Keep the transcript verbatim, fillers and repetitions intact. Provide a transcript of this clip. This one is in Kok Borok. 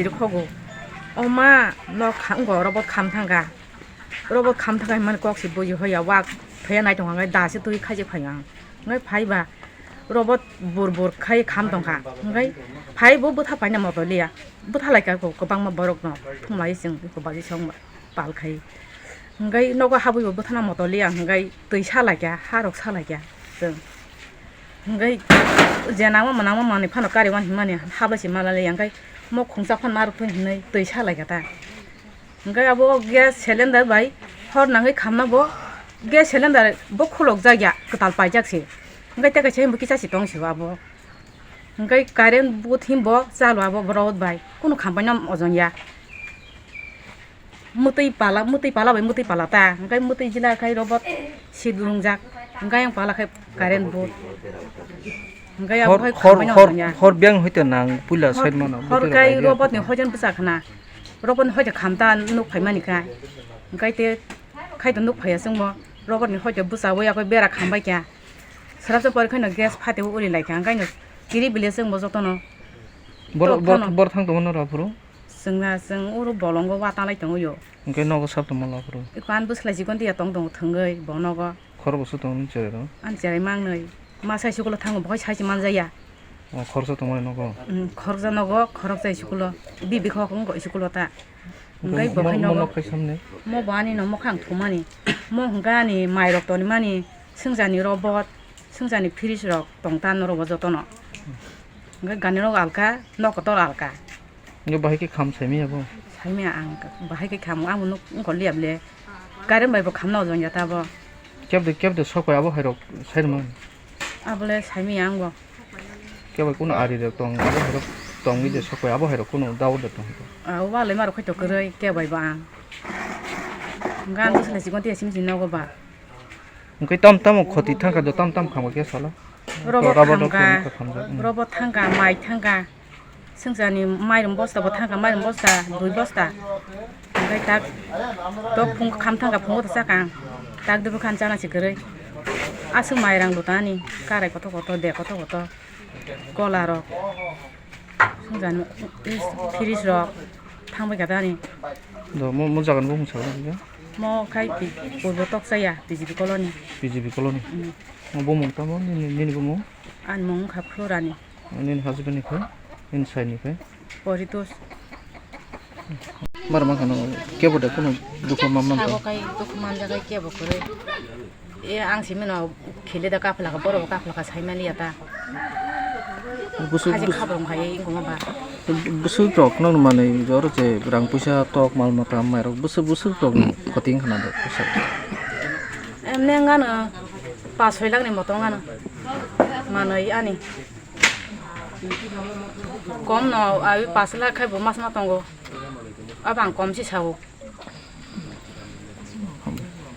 Khogo. O ma, no kha-, wngkha, robot kham thangkha. Robot kham thangkha hwnmani kok se buji hoya, wak thwiya nai tongkha, hwnkhai da se twi khaijak phaio ang. Hwnkhai phai ba, robot bur bur khai kham tongkha. Hwnkhai phai bo bwtha paina moto liya. Bwtha lai kha kwbangma borok no. Thumlai chwng eko baji song pal khai. Hwnkhai nogo habwi bo bwthana moto liya, hwnkhai twi sa lai kha, ha rok sa lai kha chwng. Hwnkhai je nangma ma nangma manwi phano kari wan hwnmani hablai se mala liya, hwnkhai mo khungsa phano ma rok thung hwnwi twi sa lai kha ta. Hwnkhai abo gas cylinder bai hor nangwi khamna bo gas cylinder bo khulok jak ya, kwtal paijak se. Hwnkhai tei kaisa himbo kisa se tong se abo. Hwnkhai current board himbo chalo abo robot bai, kunu khambai no ojong ya. Mwtwi pala, mwtwi pala bai mwtwi pala ta, hwnkhai mwtwi jila khai robot sid lungjak, hwnkhai yang pala khai current board. Hwnkhai abo Hor, khai hor, khambai no hor, ojong ya. Hor biyang hoi to nang puila Hor, side mano, hor bwtwi rok khai idea robot ni khaikha. Hoijan bwsa khna. Robot ni hoite khamta nuk phaimani kha. Hwnkhe te khaito nuk phaiya chwngbo. Robot ni hoite bwchawi yakwi bera khambai kha. Swrapsa pore kheno gas phatwi uri lai kha. Hwnkhe no kiri bile chwngbo jotono. Bor, Tok bor, phano. Bor thang tongo noro aphuru? Chwngna chwng uro bolongo wa tanglai tongo yo. Hwnkhe nogo sab tongma lo aphuru? Eko ani bwswlai chikon tiya tong tongo thwngwi bo nogo. Khorokbo se tongo nini cherai rok? Ani cherai mangnwi. Ma sai school o thango, bo hai sai se manjaya. O, khoroksa tongmani nogo? Mm, khoroksa nogo, khoroksa school o. Bibi khok wngkha school o ta. Hwnkhe hwnkhe bo mo, khai mo nogo. Nok khai samni? Mo bo ani no mokhang thumani. Mo hwnkhe ani mai rok tonimani, swngjani robot, swngjani fridge rok tong ta norok bo jotono. Hwnkhe gani rok alka, nok kotor alka. Nw bahai khe kham saimaya bo? Saimaya ang, bahai khe kham, ang nuk wngkha liya bole. Current bai bo khamna ojong ya ta bo. Kebde, kebde sok bai abo hai rok sai rwmani? Abole saimaya ang bo. Kebo kuno ari rok tong, abo hai rok tongwi de sok bai abo hai rok kuno doubt de tong. Ah, walai maro khaito kwrwi kebo bai bo ang. Gan bwswlai chikon tiya simi simi nogo ba. Hwnkhe tam tamo khoti thangkha do, tam tam khamkha khe sala? Robo Rubber rok khamkha, khamkha, khamjak, mm. Robo thangkha, mai thangkha. Swngjani mairum bosta bo thangkha, mairum bosta, dui bosta. Hwnkhe tak tok phung kham thangkha, phungo to chakang. Tak dubui khan chana se kwrwi. Aswk mairang do tani, karai kotor kotor, de kotor kotor. Kola rok. Swngjani fridge rok thangbai kha tani. Do mo, mo jaga ni bumung sago na? Mo khai pi-, purbo Tokchaya, B J P colony. B J P colony. Mm. Mo bumung tamo nini, nini bumung? Ani mung wngkha Florani. Nini husband ni khai? Nini sai ni khai? Poritos. Mar ma khano kebo de kuno dukhu mam nam Sabo to? Khai dukhu manjagai kebo kwrwi. E, ang simi no khele da kaphlaka, borok bo kaphlaka saimani ya ta. Busu, Haji bus-, khabrong khai wngkoma ba. Busu rok no manwi jor je rang puisa tok mal mata mai rok busu, busu rok ni khoti wngkha na do busu. Em, neng ano pas soi lakh ni moto ano manwi ani. Kom no, abi pas lakh khai bo mas ma tongo. Abang kom si sao.